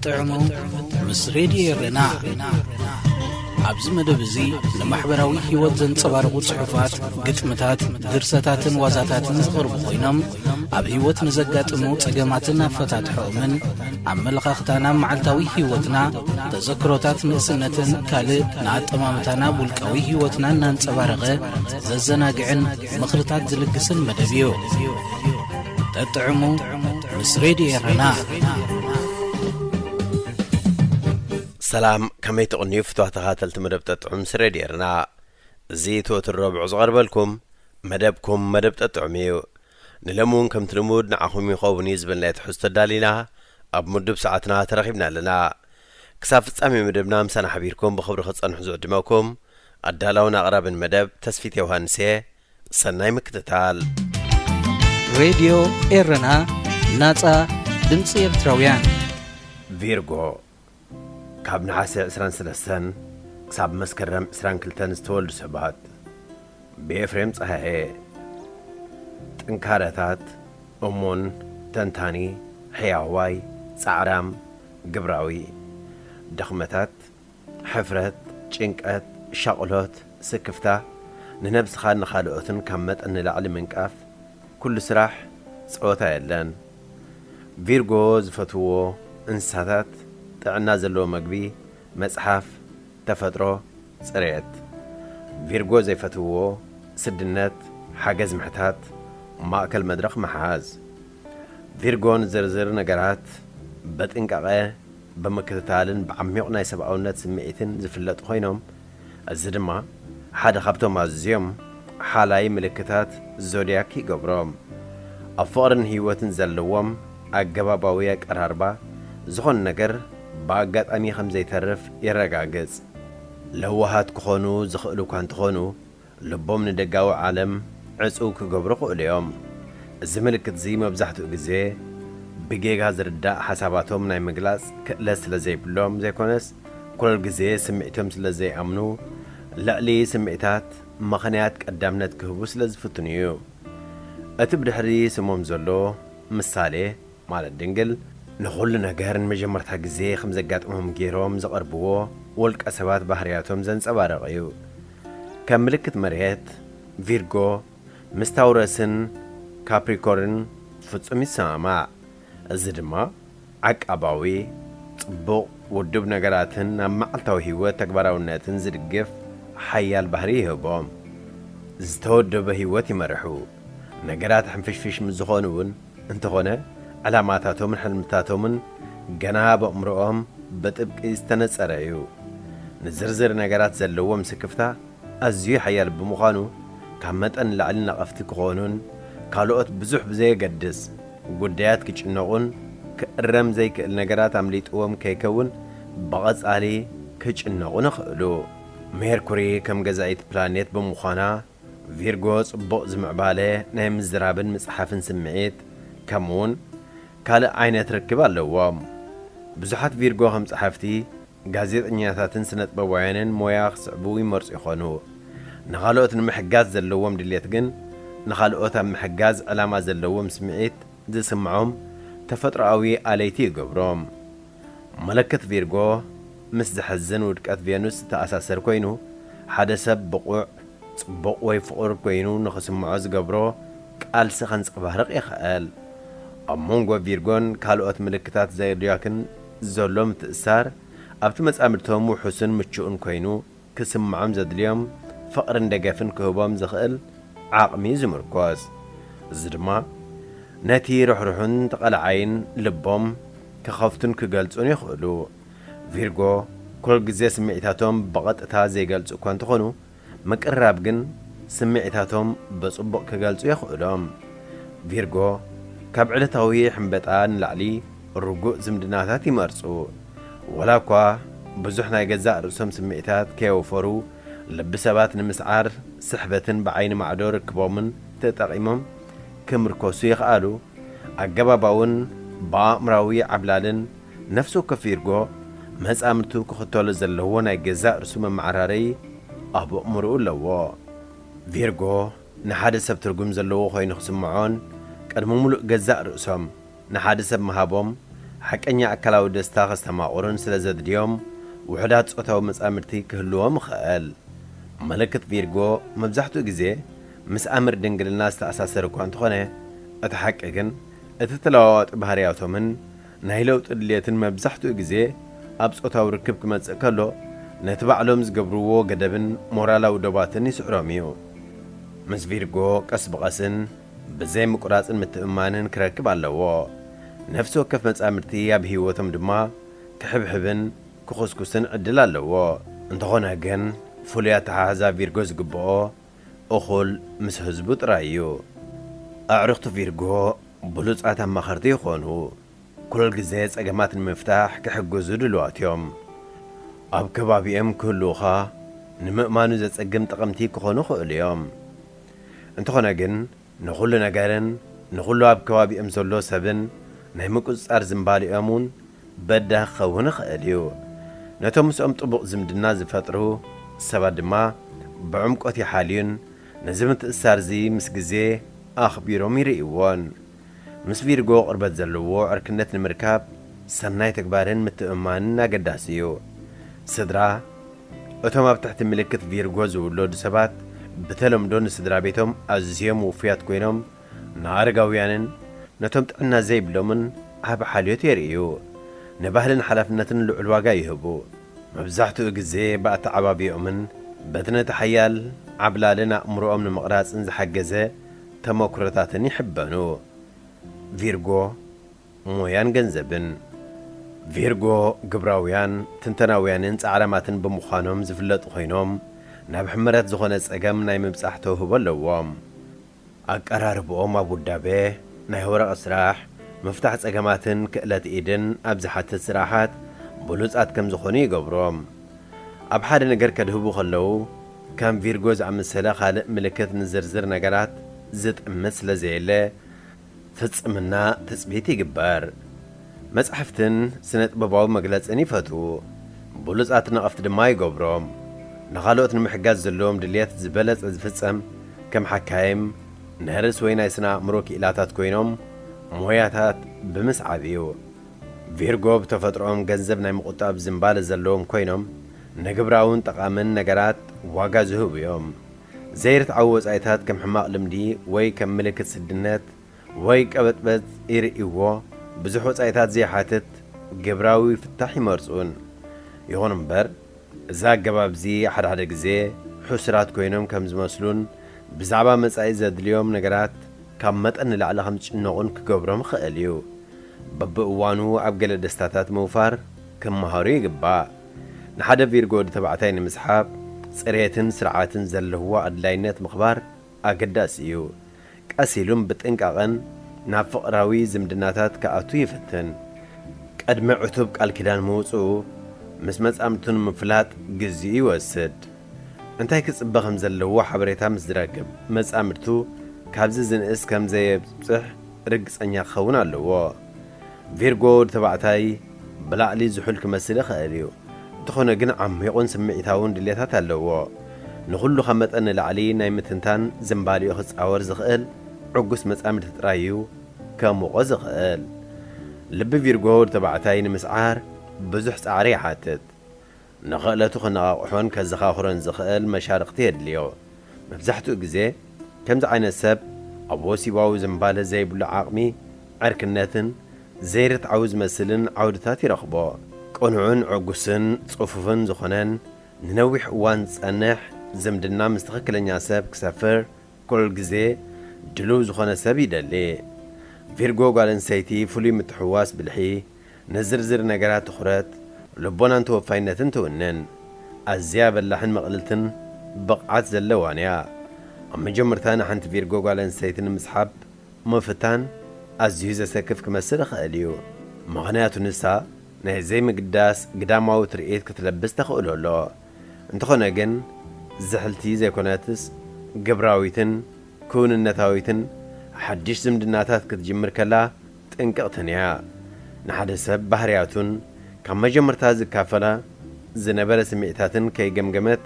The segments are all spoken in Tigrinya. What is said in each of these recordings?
ጥዕሙ ምስ ሬድዮ ኤረና። ኣብዚ መደብ እዚ ንማሕበራዊ ህይወት ዘንጸባርቑ ጽሑፋት፣ ግጥምታት፣ ድርሰታትን ዋዛታትን ዝቐርቡ ኮይኖም፣ ኣብ ህይወት ንዘጋጥሙ ጸገማትን ኣፈታትሖኦምን፣ ኣመለኻኽታና ኣብ መዓልታዊ ህይወትና፣ ተዘክሮታት ንእስነትን ካልእ ንኣጠማምታና ኣብ ውልቃዊ ህይወትና እናንጸባረቐ ዘዘናግዕን ምኽርታት ዝልግስን መደብ እዩ። ጠጥዕሙ ምስ ሬድዮ ኤረና። ሰላም፣ ከመይ ትቕንዩ ፍትዋ ተኻተልቲ መደብ ጠጥዑም ምስ ሬድዮ ኤረና? እዚ ትወትር ረብዑ ዝቐርበልኩም መደብኩም መደብ ጠጥዑም እዩ። ንሎሚ እውን ከምቲ ልሙድ ንዓኹም ይኸውን እዩ ዝበልናዮ ትሕዝቶ ኣዳሊና ኣብ ምዱብ ሰዓትና ተረኺብና ኣለና። ክሳብ ፍጻሜ መደብና ምሳና ሓቢርኩም ብኽብሪ ክትጸንሑ ዝዕድመኩም ኣዳላውን ኣቕራብን መደብ ተስፊት ዮሃንስ እየ። ሰናይ ምክትታል። ሬድዮ ኤረና፣ ናጻ ድምጺ ኤርትራውያን። ቪርጎ፣ ካብ ነሓሰ ዕስራን ሰለስተን ክሳብ መስከረም ዕስራን ክልተን ዝተወልዱ ሰባት። ብኤፍሬም ጸሃየ። ጥንካረታት፣ እሙን፣ ተንታኒ፣ ሕያዋይ፣ ጻዕራም፣ ግብራዊ። ድኽመታት፣ ሕፍረት፣ ጭንቀት፣ ሻቕሎት፣ ስክፍታ፣ ንነብስኻን ንኻልኦትን ካብ መጠን ንላዕሊ ምንቃፍ፣ ኩሉ ስራሕ ጸወታ የለን። ቪርጎ ዝፈትውዎ እንስሳታት፣ ጥዕና ዘለዎ መግቢ፣ መጽሓፍ፣ ተፈጥሮ፣ ጽሬት። ቪርጎ ዘይፈትውዎ ስድነት፣ ሓገዝ ምሕታት፣ ማእከል መድረኽ ምሓዝ። ቪርጎ ንዝርዝር ነገራት ብጥንቃቐ ብምክትታልን ብዓሚቕ ናይ ሰብኣውነት ስምዒትን ዝፍለጡ ኮይኖም፣ እዚ ድማ ሓደ ካብቶም ኣዝዮም ሓላይ ምልክታት ዞድያክ ይገብሮም። ኣብ ፍቕርን ህይወትን ዘለዎም ኣገባባዊ ኣቀራርባ፣ ዝኾነ ነገር ብኣጋጣሚ ከም ዘይተርፍ የረጋግጽ። ለዋሃት ክኾኑ ዝኽእሉ እኳ እንተኾኑ፣ ልቦም ንደጋዊ ዓለም ዕጹው ክገብሩ ይኽእሉ እዮም። እዚ ምልክት እዚ መብዛሕትኡ ግዜ ብጌጋ ዝርዳእ ሓሳባቶም ናይ ምግላጽ ክእለት ስለ ዘይብሎም ዘይኮነስ፣ ኩሉ ግዜ ስምዒቶም ስለ ዘይኣምኑ፣ ልዕሊ ስምዒታት ምኽንያት ቀዳምነት ክህቡ ስለ ዝፍትኑ እዩ። እቲ ብድሕሪ ስሞም ዘሎ ምሳሌ፣ ማለት ድንግል፣ ንኹሉ ነገር ንመጀመርታ ግዜ ከም ዘጋጥሞም ገይሮም ዘቐርብዎ ውልቀ ሰባት ባህርያቶም ዘንጸባርቕ እዩ። ከም ምልክት መሬት፣ ቪርጎ ምስ ታውረስን ካፕሪኮርን ፍጹም ይሰማማዕ። እዚ ድማ ዓቃባዊ፣ ጽቡቕ፣ ውዱብ ነገራትን ናብ መዓልታዊ ህይወት ተግባራውነትን ዝድግፍ ሓያል ባህሪ ይህቦም። ዝተወደበ ህይወት ይመርሑ። ነገራት ሕንፍሽፍሽ ምስ ዝኾኑ እውን እንተኾነ፣ ዕላማታቶምን ሕልምታቶምን ገና ኣብ ኣእምሮኦም ብጥብቂ ዝተነጸረ እዩ። ንዝርዝር ነገራት ዘለዎም ስክፍታ ኣዝዩ ሓያል ብምዃኑ፣ ካብ መጠን ንላዕሊ ነቐፍቲ ክኾኑን ካልኦት ብዙሕ ብዘየገድስ ጉዳያት ክጭነቑን፣ ክእረም ዘይክእል ነገራት ኣምሊጥዎም ከይከውን ብቐጻሊ ክጭነቑን ይኽእሉ። ሜርኩሪ ከም ገዛኢት ፕላኔት ብምዃና፣ ቪርጎ ጽቡቕ ዝምዕባለ ናይ ምዝራብን ምጽሓፍን ስምዒት፣ ከምኡውን ካልእ ዓይነት ርክብ ኣለዎም። ብዙሓት ቪርጎ ከም ጸሓፍቲ፣ ጋዜጠኛታትን ስነጥበባውያንን ሞያ ክስዕቡ ይመርጹ ይኾኑ። ንኻልኦት ንምሕጋዝ ዘለዎም ድሌት ግን፣ ንኻልኦት ኣብ ምሕጋዝ ዕላማ ዘለዎም ስምዒት ዝስምዖም ተፈጥሮኣዊ ኣለይቲ ይገብሮም። መለከት ቪርጎ ምስ ዘሕዝን ውድቀት ቬኑስ ዝተኣሳሰር ኮይኑ፣ ሓደ ሰብ ብቑዕ፣ ጽቡቕ ወይ ፍቑር ኮይኑ ንኽስምዖ ዝገብሮ ቃልሲ ከንጸባርቕ ይኽእል። ኣብ መንጎ ቪርጎን ካልኦት ምልክታት ዞድያክን ዘሎ ምትእስሳር፣ ኣብቲ መጻምድቶም ውሑስን ምቹእን ኮይኑ ክስምዖም ዘድልዮም ፍቕርን ደገፍን ክህቦም ዝኽእል ዓቕሚ እዩ ዝምርኮስ። እዚ ድማ ነቲ ርሕሩሕን ተቓላዓይን ልቦም ክኸፍቱን ክገልጹን ይኽእሉ። ቪርጎ ኩሉ ግዜ ስምዒታቶም ብቐጥታ ዘይገልጹ እኳ እንተኾኑ፣ ምቅርራብ ግን ስምዒታቶም ብጽቡቕ ክገልጹ የኽእሎም። ቪርጎ ካብ ዕለታዊ ሕምበጣ ንላዕሊ ርጉእ ዝምድናታት ይመርጹ። ወላ እኳ ብዙሕ ናይ ገዛእ ርእሶም ስምዒታት ከየውፈሩ፣ ልቢ ሰባት ንምስዓር ስሕበትን ብዓይኒ ማዕዶ ርክቦምን ተጠቒሞም ክምርኮሱ ይኽኣሉ፣ ኣገባባውን ብኣእምራዊ ዓብላልን ነፍሲ ወከፍ ቪርጎ መጻምድቱ ክኽተሎ ዘለዎ ናይ ገዛእ ርእሱ መመዓራረዪ ኣብ ኣእምሮኡ ኣለዎ። ቪርጎ ንሓደ ሰብ ትርጉም ዘለዎ ኮይኑ ክስምዖን ቅድሚ ምሉእ ገዛእ ርእሶም ንሓደ ሰብ ምሃቦም ሓቀኛ ኣካላዊ ደስታ ከስተማቕሩን ስለ ዘድልዮም፣ ውሑዳት ጾታዊ መጻምድቲ ክህልዎም ይኽእል። ምልክት ቪርጎ መብዛሕትኡ ግዜ ምስ ኣምር ድንግልና ዝተኣሳሰር እኳ እንተኾነ፣ እቲ ሓቂ ግን እቲ ተለዋዋጢ ባህርያቶምን ናይ ለውጢ ድልየትን መብዛሕትኡ ግዜ ኣብ ጾታዊ ርክብ ክመጽእ ከሎ፣ ነቲ ባዕሎም ዝገብርዎ ገደብን ሞራላዊ ዶባትን ይስዕሮም እዩ። ምስ ቪርጎ ቀስ ብቐስን ብዘይ ምቁራጽን ምትእምማንን ክረክብ ኣለዎ። ነፍሲ ወከፍ መጻምድቲ ኣብ ህይወቶም ድማ ክሕብሕብን ክኹስኩስን ዕድል ኣለዎ። እንተኾነ ግን፣ ፍሉይ ኣተሓሕዛ ቪርጎ ዝግብኦ እኹል ምስ ህዝቡ ጥራይ እዩ። ኣዕሩኽቲ ቪርጎ ብሉጻት ኣማኸርቲ ይኾኑ። ኩሉ ግዜ ጸገማት ንምፍታሕ ክሕግዙ ድሉዋት እዮም። ኣብ ከባቢኦም ክህልዉኻ ንምእማኑ ዘጸግም ጠቐምቲ ክኾኑ ይኽእሉ እዮም። እንተኾነ ግን፣ ንኹሉ ነገርን ንኹሉ ኣብ ከባቢኦም ዘሎ ሰብን ናይ ምቁጽጻር ዝንባሌኦም እውን በዳሂ ክኸውን ይኽእል እዩ። ነቶም ምስኦም ጥቡቕ ዝምድና ዝፈጥሩ ሰባት ድማ ብዕምቆት ይሓልዩን ነዚ ምትእስሳር እዚ ምስ ግዜ ኣኽቢሮም ይርእይዎን። ምስ ቪርጎ ቅርበት ዘለዎ ዕርክነት ንምርካብ ሰናይ ተግባርን ምትእምማንን ኣገዳሲ እዩ። ስድራ፣ እቶም ኣብ ትሕቲ ምልክት ቪርጎ ዝውለዱ ሰባት ብተለምዶ ንስድራ ቤቶም ኣዝዮም ውፉያት ኮይኖም፣ ንኣረጋውያንን ነቶም ጥዕና ዘይብሎምን ዓቢ ሓልዮት የርእዩ። ንባህልን ሓላፍነትን ልዑል ዋጋ ይህቡ። መብዛሕትኡ ግዜ ብኣተዓባብያኦምን በቲ ነቲ ሓያል ዓብላልን ኣእምሮኦም ንምቕራጽን ዝሓገዘ ተመክሮታትን ይሕበኑ። ቪርጎ፣ ሞያን ገንዘብን። ቪርጎ ግብራውያን፣ ትንተናውያንን ጻዕራማትን ብምዃኖም ዝፍለጡ ኮይኖም፣ ናብ ሕመረት ዝኾነ ጸገም ናይ ምብጻሕ ተውህቦ ኣለዎም። ኣቀራርብኦም ኣብ ውዳበ፣ ናይ ወረቐት ስራሕ፣ ምፍታሕ ጸገማትን ክእለት ኢድን ኣብ ዝሓትት ስራሓት ብሉጻት ከም ዝኾኑ ይገብሮም። ኣብ ሓደ ነገር ከድህቡ ከለዉ፣ ከም ቪርጎ ዝኣመሰለ ካልእ ምልክት ንዝርዝር ነገራት ዝጥምት ስለ ዘየለ፣ ፍጽምና ትጽቢት ይግበር። መጻሕፍትን ስነ-ጥበባዊ መግለጽን ይፈትዉ። ብሉጻት ነቐፍቲ ድማ ይገብሮም። ንኻልኦት ንምሕጋዝ ዘለዎም ድልየት ዝበለጸ ዝፍጸም ከም ሓካይም፣ ነርስ ወይ ናይ ስነ-ኣእምሮ ክኢላታት ኮይኖም ሞያታት ብምስዓብ እዩ። ቪርጎ ብተፈጥሮኦም ገንዘብ ናይ ምቑጣብ ዝንባለ ዘለዎም ኮይኖም፣ ንግብራውን ጠቓምን ነገራት ዋጋ ዝህቡ እዮም። ዘይርትዓዊ ወጻኢታት ከም ሕማቕ ልምዲ ወይ ከም ምልክት ስድነት ወይ ቀበጥበጥ ይርእይዎ። ብዙሕ ወጻኢታት ዘይሓትት ግብራዊ ፍታሕ ይመርጹን። ይኹን እምበር፣ እዚ ኣገባብ እዚ ሓደ ሓደ ግዜ ሕሱራት ኮይኖም ከም ዝመስሉን ብዛዕባ መጻኢ ዘድልዮም ነገራት ካብ መጠን ንላዕሊ ከም ዝጭነቑን ክገብሮም ይኽእል እዩ። በብእዋኑ ኣብ ገለ ደስታታት ምውፋር ክመሃሩ ይግባእ። ንሓደ ቪርጎ ወዲ ተባዕታይ ንምስሓብ፣ ጽሬትን ስርዓትን ዘለዎ ኣድላይነት ምኽባር ኣገዳሲ እዩ። ቀስ ኢሉን ብጥንቃቐን ናብ ፍቕራዊ ዝምድናታት ክኣቱ ይፍትን። ቅድሚ ዕቱብ ቃል ኪዳን ምውጽኡ፣ ምስ መጻምድቱ ንምፍላጥ ግዜኡ ይወስድ። እንታይ ክጽበ ከም ዘለዎ ሓበሬታ ምስ ዝረክብ፣ መጻምድቱ ካብዚ ዝንእስ ከም ዘየብጽሕ ርግጸኛ ክኸውን ኣለዎ። ቪርጎ ወዲ ተባዕታይ ብላዕሊ ዝሑል ክመስል ይኽእል እዩ፣ እንተኾነ ግን ዓሚቑን ስምዒታውን ድሌታት ኣለዎ። ንኹሉ ካብ መጠን ንላዕሊ ናይ ምትንታን ዝንባሌኡ ክጻወር ዝኽእል ዕጉስ መጻምድቲ ጥራይ እዩ ከሙቖ ዝኽእል። ልቢ ቪርጎ ወዲ ተባዕታይ ንምስዓር ብዙሕ ጻዕሪ ይሓትት። ንኽእለቱ ከነቓቕሖን ከዘኻኽሮን ዝኽእል መሻርኽቲ የድልዮ። መብዛሕትኡ ግዜ ከምዚ ዓይነት ሰብ ኣብ ወሲባዊ ዝንባለ ዘይብሉ ዓቕሚ፣ ዕርክነትን ዘይርትዓዊ ዝመስልን ዓውድታት ይረኽቦ። ቅኑዕን ዕጉስን ጽፉፍን ዝኾነን ንነዊሕ እዋን ዝጸንሕ ዝምድና ምስ ትኽክለኛ ሰብ ክሰፍር ኩሉ ግዜ ድሉው ዝኾነ ሰብ ይደሊ። ቪርጎ ጓል ኣንስተይቲ ፍሉይ ምትሕውዋስ ብልሒ፣ ንዝርዝር ነገራት ትኹረት፣ ልቦናን ተወፋይነትን ትውንን። ኣዝያ በላሕን መቕልልትን ብቕዓት ዘለዋን እያ። ኣብ መጀመርታ ንሓንቲ ቪርጎ ጓል ኣንስተይቲ ንምስሓብ ምፍታን ኣዝዩ ዘሰክፍ ክመስል ይኽእል እዩ። ምኽንያቱ ንሳ ናይ ዘይምግዳስ ግዳማዊ ትርኢት ክትለብስ ተኽእሎ ኣሎ። እንተኾነ ግን፣ ዝሕልቲ ዘይኮነትስ ግብራዊትን ክውንነታዊትን ሓድሽ ዝምድናታት ክትጅምር ከላ ጥንቅቕትን እያ። ንሓደ ሰብ ባህርያቱን ካብ መጀመርታ ዝካፈላ ዝነበረ ስምዒታትን ከይገምገመት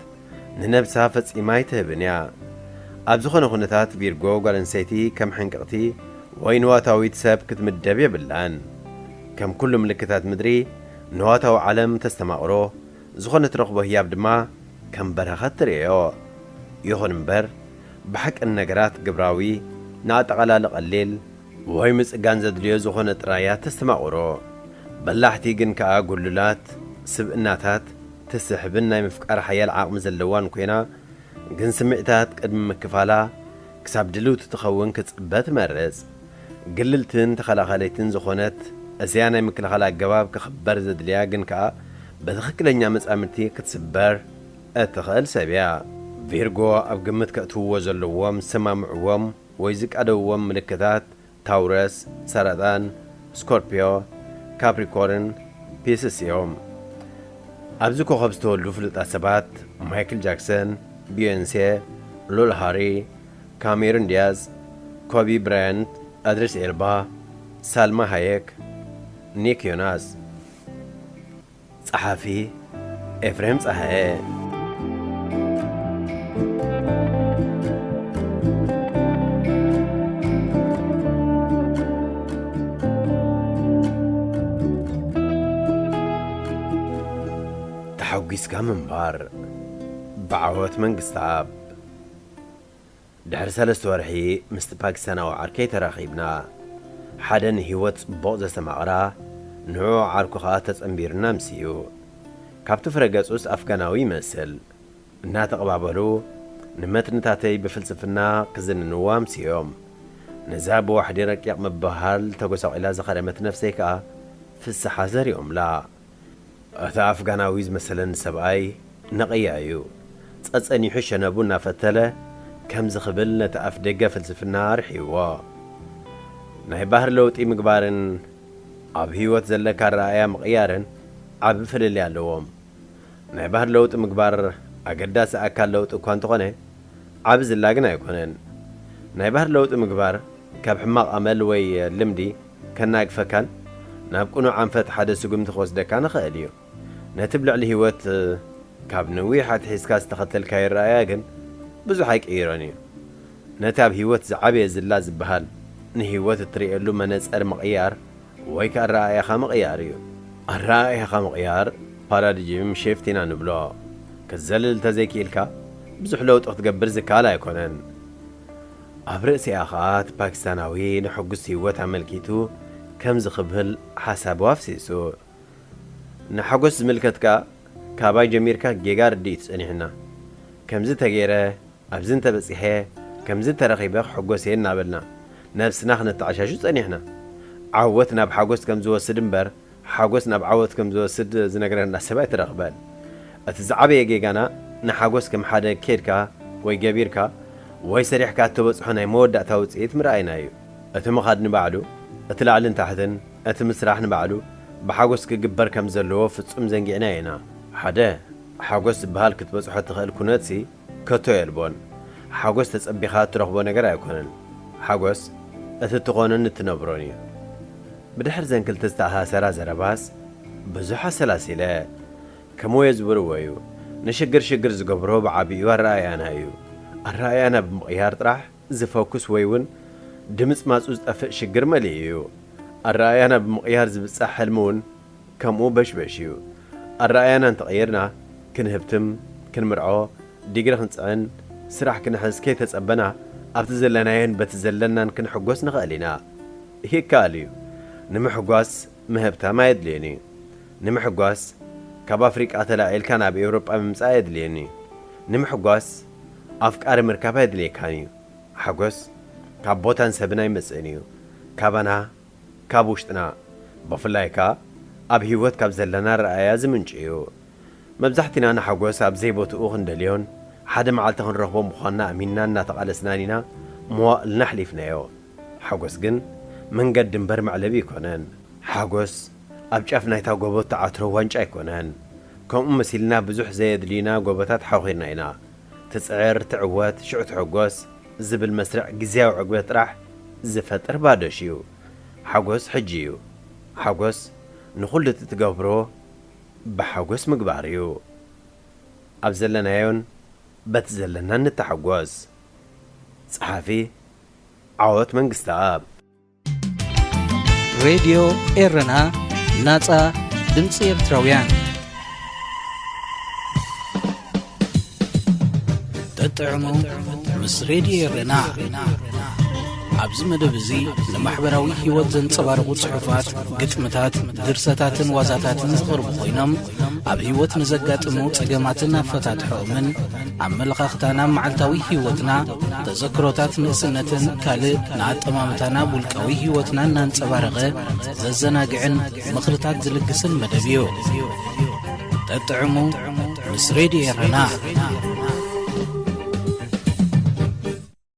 ንነብሳ ፈጺማ ኣይትህብን እያ። ኣብ ዝኾነ ኩነታት ቪርጎ ጓል ኣንስተይቲ ከም ሕንቅቕቲ ወይ ንዋታዊት ሰብ ክትምደብ የብላን። ከም ኩሉ ምልክታት ምድሪ፣ ንዋታዊ ዓለም ተስተማቕሮ፣ ዝኾነ ትረኽቦ ህያብ ድማ ከም በረኸት ትርእዮ። ይኹን እምበር፣ ብሓቂ ንነገራት ግብራዊ፣ ንኣጠቓላሊ ቀሊል ወይ ምጽጋን ዘድልዮ ዝኾነ ጥራይ እያ ተስተማቕሮ። በላሕቲ ግን ከኣ ጉሉላት ስብእናታት፣ ትስሕብን ናይ ምፍቃር ሓያል ዓቕሚ ዘለዋን ኮይና፣ ግን ስምዒታት ቅድሚ ምክፋላ ክሳብ ድልውቲ ትኸውን ክጽበ ትመርጽ። ግልልትን ተኸላኸለይትን ዝኾነት እዚኣ ናይ ምክልኻል ኣገባብ ክኽበር ዘድልያ ግን ከኣ ብትኽክለኛ መጻምድቲ ክትስበር እትኽእል ሰብ እያ። ቪርጎ ኣብ ግምት ከእትውዎ ዘለዎም ዝሰማምዕዎም ወይ ዝቃደውዎም ምልክታት ታውረስ፣ ሰረጣን፣ ስኮርፒዮ፣ ካፕሪኮርን፣ ፒስስ እዮም። ኣብዚ ኮኸብ ዝተወልዱ ፍሉጣት ሰባት ማይክል ጃክሰን፣ ቢዮንሴ፣ ሉል ሃሪ፣ ካሜሩን ዲያዝ፣ ኮቢ ብራያንት፣ ኣድሪስ ኤልባ፣ ሳልማ ሃየክ፣ ኒክ ዮናስ። ጸሓፊ ኤፍሬም ጸሃየ። ተሓጒስካ ምንባር ብዓወት መንግስተኣብ። ድሕሪ ሰለስተ ወርሒ ምስቲ ፓኪስታናዊ ዓርከይ ተራኺብና። ሓደ ንህይወት ጽቡቕ ዘስተማቕራ፣ ንዕኡ ዓርኩ ኸኣ ተጸንቢሩና ኣምስዩ። ካብቲ ፍረ ገጹስ ኣፍጋናዊ ይመስል። እናተቐባበሉ ንመትንታተይ ብፍልስፍና ክዝንንዋ ኣምስዮም። ነዛ ብዋሕዲ ረቂቕ ምብህሃል ተጎሳቒላ ዝኸረመት ነፍሰይ ከኣ ፍስሓ ዘሪኦምላ። እቲ ኣፍጋናዊ ዝመሰለኒ ሰብኣይ ነቐያ እዩ። ጸጸኒሑ ሸነቡ እናፈተለ ከምዚ ክብል ነቲ ኣፍ ደገ ፍልስፍና ኣርሕይዎ። ናይ ባህሪ ለውጢ ምግባርን ኣብ ህይወት ዘለካ ኣረኣእያ ምቕያርን ዓቢ ፍልልይ ኣለዎም። ናይ ባህሪ ለውጢ ምግባር ኣገዳሲ ኣካል ለውጢ እኳ እንተኾነ፣ ዓቢ ዝላ ግን ኣይኮነን። ናይ ባህሪ ለውጢ ምግባር ካብ ሕማቕ ኣመል ወይ ልምዲ ከናግፈካን ናብ ቅኑዕ ኣንፈት ሓደ ስጉምቲ ክወስደካን ይኽእል እዩ። ነቲ ብልዕሊ ህይወት ካብ ነዊሕ ኣትሒዝካ ዝተኸተልካዮ ኣረኣእያ ግን ብዙሕ ኣይቅይሮን እዩ። ነቲ ኣብ ህይወት ዝዓበየ ዝላ ዝበሃል ንህይወት እትርእየሉ መነጸር ምቕያር ወይ ከኣ ኣረኣእያኻ ምቕያር እዩ። ኣረኣእያኻ ምቕያር ፓራዲጂም ሺፍት ኢና ንብሎ። ክትዘልል እንተዘይክኢልካ ብዙሕ ለውጢ ክትገብር ዝከኣል ኣይኮነን። ኣብ ርእሲኣ ኸኣ እቲ ፓኪስታናዊ ንሕጉስ ህይወት ኣመልኪቱ ከምዚ ክብል ሓሳቡ ኣፍሲሱ። ንሓጎስ ዝምልከት ከኣ ካባይ ጀሚርካ ጌጋ ርድኢት ጸኒሕና። ከምዚ ተገይረ፣ ኣብዚ እንተበጺሐ፣ ከምዚ እንተረኺበ ክሕጎስ እየ እናበልና ነብስና ክነተዓሻሹ ጸኒሕና። ዓወት ናብ ሓጎስ ከም ዝወስድ እምበር፣ ሓጎስ ናብ ዓወት ከም ዝወስድ ዝነግረና ሰብ ኣይትረኽበን። እቲ ዝዓበየ ጌጋና ንሓጎስ ከም ሓደ ኬድካ ወይ ገቢርካ ወይ ሰሪሕካ እትበጽሖ ናይ መወዳእታ ውጽኢት ምርኣይና እዩ። እቲ ምኻድ ንባዕሉ፣ እቲ ላዕልን ታሕትን፣ እቲ ምስራሕ ንባዕሉ ብሓጎስ ክግበር ከም ዘለዎ ፍጹም ዘንጊዕና ኢና። ሓደ፣ ሓጎስ ዝበሃል ክትበጽሖ እትኽእል ኩነትሲ ከቶ የልቦን። ሓጎስ ተጸቢኻ እትረኽቦ ነገር ኣይኮነን። ሓጎስ እቲ እትኾኖን እትነብሮን እዩ። ብድሕሪ ዘን ክልተ ዝተኣሳሰራ ዘረባስ ብዙሕ ኣሰላሲለ። ከምኡ እየ ዝበልዎ እዩ። ንሽግር ሽግር ዝገብሮ ብዓቢኡ ኣረኣእያና እዩ። ኣረኣእያና ብምቕያር ጥራሕ ዝፈኩስ ወይ እውን ድምጽማጹ ዝጠፍእ ሽግር መሊኡ እዩ። ኣረኣእያና ብምቕያር ዝብጻሕ ሕልሚ እውን ከምኡ በሽበሽ እዩ። ኣረኣእያና እንተቐይርና፣ ክንህብትም፣ ክንምርዖ፣ ዲግሪ ክንጽዕን፣ ስራሕ ክንሕዝ ከይተጸበና፣ ኣብቲ ዘለናዮን በቲ ዘለናን ክንሕጎስ ንኽእል ኢና። ይከኣል እዩ። ንምሕጓስ ምህብታም ኣየድልዮን እዩ። ንምሕጓስ ካብ ኣፍሪቃ ተላዒልካ ናብ ኤውሮጳ ምምጻእ ኣየድልዮን እዩ። ንምሕጓስ ኣፍቃሪ ምርካብ ኣየድልየካን እዩ። ሓጎስ ካብ ቦታን ሰብን ኣይመጽእን እዩ። ካባና፣ ካብ ውሽጥና፣ ብፍላይ ከኣ ኣብ ህይወት ካብ ዘለና ኣረኣእያ ዝምንጩ እዩ። መብዛሕትና ንሓጎስ ኣብ ዘይቦትኡ ክንደልዮን ሓደ መዓልቲ ክንረኽቦ ምዃንና ኣሚንና እናተቓለስናን ኢና መዋእልና ኣሕሊፍናዮ። ሓጎስ ግን መንገዲ እምበር መዕለቢ ኣይኮነን። ሓጎስ ኣብ ጫፍ ናይታ ጎቦ እትዓትሮ ዋንጫ ኣይኮነን። ከምኡ መሲልና ብዙሕ ዘየድልዩና ጎቦታት ሓኺርና ኢና። ትጽዕር፣ ትዕወት፣ ሽዑ ትሕጎስ ዝብል መስርዕ ግዝያዊ ዕግበት ጥራሕ ዝፈጥር ባዶሽ እዩ። ሓጎስ ሕጂ እዩ። ሓጎስ ንኹሉ እቲ ትገብሮ ብሓጎስ ምግባር እዩ። ኣብ ዘለናዮን በቲ ዘለናን ንተሓጎስ። ጸሓፊ ዓወት መንግስተኣብ። ሬድዮ ኤረና ናጻ ድምጺ ኤርትራውያን። ጠጥዕሙ ምስ ሬድዮ ኤረና። ኣብዚ መደብ እዚ ንማሕበራዊ ህይወት ዘንጸባርቑ ጽሑፋት፣ ግጥምታት፣ ድርሰታትን ዋዛታትን ዝቐርቡ ኮይኖም፣ ኣብ ህይወት ንዘጋጥሙ ጸገማትን ኣፈታትሖኦምን፣ ኣመለኻኽታና ኣብ መዓልታዊ ህይወትና፣ ተዘክሮታት ንእስነትን ካልእ ንኣጠማምታና ኣብ ውልቃዊ ህይወትና እናንጸባረቐ ዘዘናግዕን ምኽርታት ዝልግስን መደብ እዩ። ጠጥዕሙ ምስ ሬድዮ ኤረና።